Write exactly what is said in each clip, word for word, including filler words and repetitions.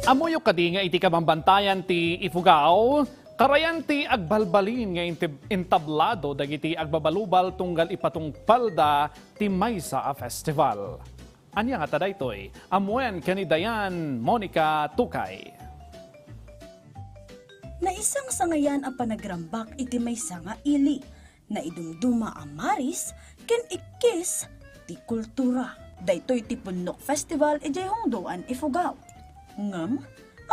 Ammoyo kadi nga iti kabambantayan ti Ifugao, karayan ti agbalbalin nga intib-, entablado dagiti agbabalubal tunggal ipatungpalda ti maysa a festival. Ania ngata daytoy? Ammoen ken ni Dayan Monica Tukay. Naisangsangayan a panagrambak iti maysa nga ili, naidumduma a maris ken ikkis ti kultura. Daytoy ti Punnook Festival idiay Hungdoan, Ifugao. Ngem,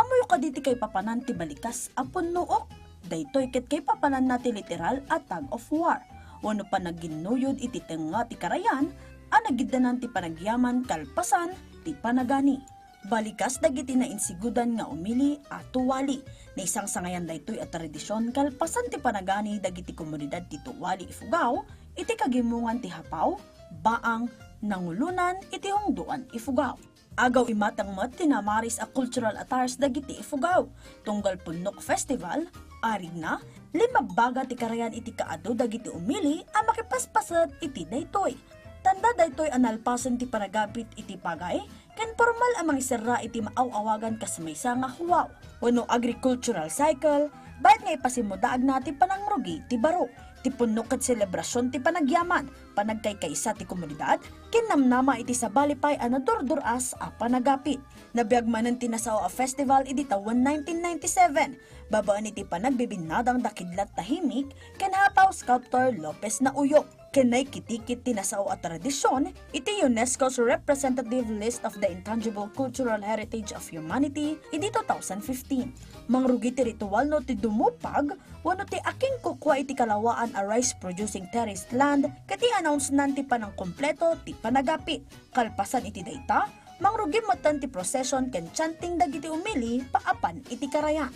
ammoyo kadi ti kaipapanan ti balikas a punnook? Daytoy ket kaipapananna ti literal a tug of war, wenno panagginnuyod iti tengnga ti karayan a nagiddanan ti panagyaman kalpasan ti panagani. Balikas dagiti nainsigudan nga umili a tuwali. Naisangsangayan daytoy a tradision kalpasan ti panagani dagiti komunidad ti tuwali Ifugao iti kagimongan ti Hapaw, Baang, Nangulonan iti Hungdoan, Ifugao. Agaw imatang met ti namaris a cultural attires dagiti Ifugao tunggal Punnook Festival, arigna, limmabbaga ti karayan iti kaadu dagiti umili a makipaspaset iti daytoy. Tanda daytoy a nalpasen ti panagapit iti pagay ken pormal a mangiserra iti maaw-awagan kas maysa nga huwaw wenno agricultural cycle, bayat nga ipasimudaagna ti panangrugi ti baro. Ti punno ket selebrasion ti panagyaman, panagkaykaysa ti komunidad, ken namnama iti sabali pay a nadurdur-as a panagapit. Nabiag manen ti nasao a festival idi tawen nineteen ninety-seven, babaen iti panagbibinnadang da Kidlat Tahimik ken Hapaw sculptor Lopez Nauyo. Ken naikitikit ti nasao a tradision iti UNESCO's Representative List of the Intangible Cultural Heritage of Humanity idi two thousand fifteen. Mangrugi ti ritual no ti dumupag wenno ti akingkukua iti kalawaan a rice-producing terraced land ket i-announce-nan ti panangkompleto ti panagapit. Kalpasan iti dayta, mangrugi metten ti procession ken chanting dagiti umili paapan iti karayan.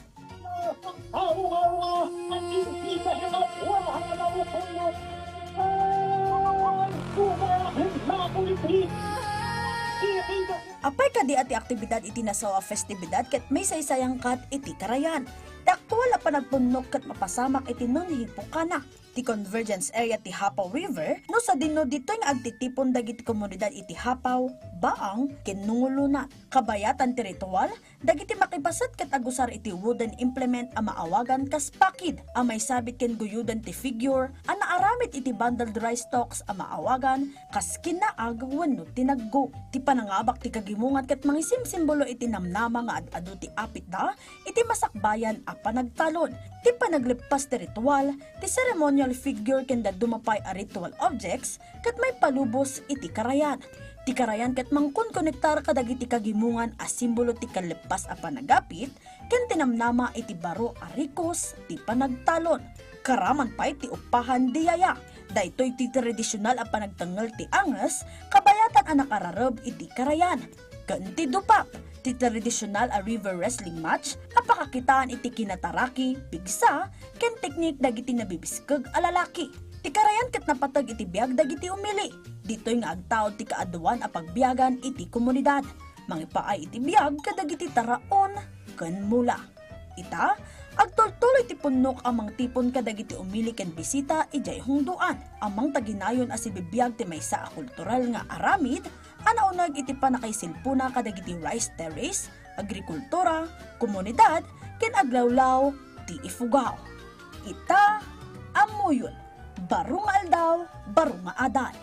Apay kadi a ti aktibidad iti nasao a festibidad ket maisaysayan kat iti karayan? Ti aktual a panagpunnok ket mapasamak iti nunhipukana ti convergence area ti Hapaw River, no sadino ditoy nga agtitipon dagiti komunidad iti Hapaw, Baang, ken Nungulunan. Kabayatan ti ritual, dagiti makipaset ket agusar iti wooden implement a maawagan kas pakid a maisabit ken guyoden ti figure a naaramid iti bundled rice stalks a maawagan kas kinaag wenno tinaggo. Ti panangabak ti kagimongan ket mangisimsimbolo iti namnama nga ad-adu ti apitda iti masakbayan a panagtalon. Ti panagleppas ti ritual, ti ceremonial figure ken dadduma pay a ritual objects ket maipalubos iti karayan. Ti karayan ket mangkonkonektar kadagiti kagimongan a simbolo ti kalleppas a panagapit ken ti namnama iti baro a rikos ti panagtalon. Karaman pay ti uppahan di yaya. Daytoy ti tradisional a panagtengngel ti anges, kabayatan a nakarareb iti karayan. Ken ti dupap, ti tradisional a river wrestling match a pakakitaan iti kinataraki, pigsa, ken teknik dagiti nabibiskeg a lalaki. Ti karayan ket napateg iti biag dagiti umili. Ditoy nga agtaud ti kaaduan a pagbiagan iti komunidad. Mangipaay iti biag kadagiti taraon ken mula. Ita, agtultuloy ti punnok a mangtipon kadagiti umili ken bisita idiay Hungdoan. Ammang ta ginayon a sibibiag ti maysa a kultural nga aramid a nauneg iti pannakaisilpona kadagiti rice terrace, agrikultura, komunidad, ken aglawlaw ti Ifugao. Ita, ammoyon, baro nga aldaw, baro nga adal.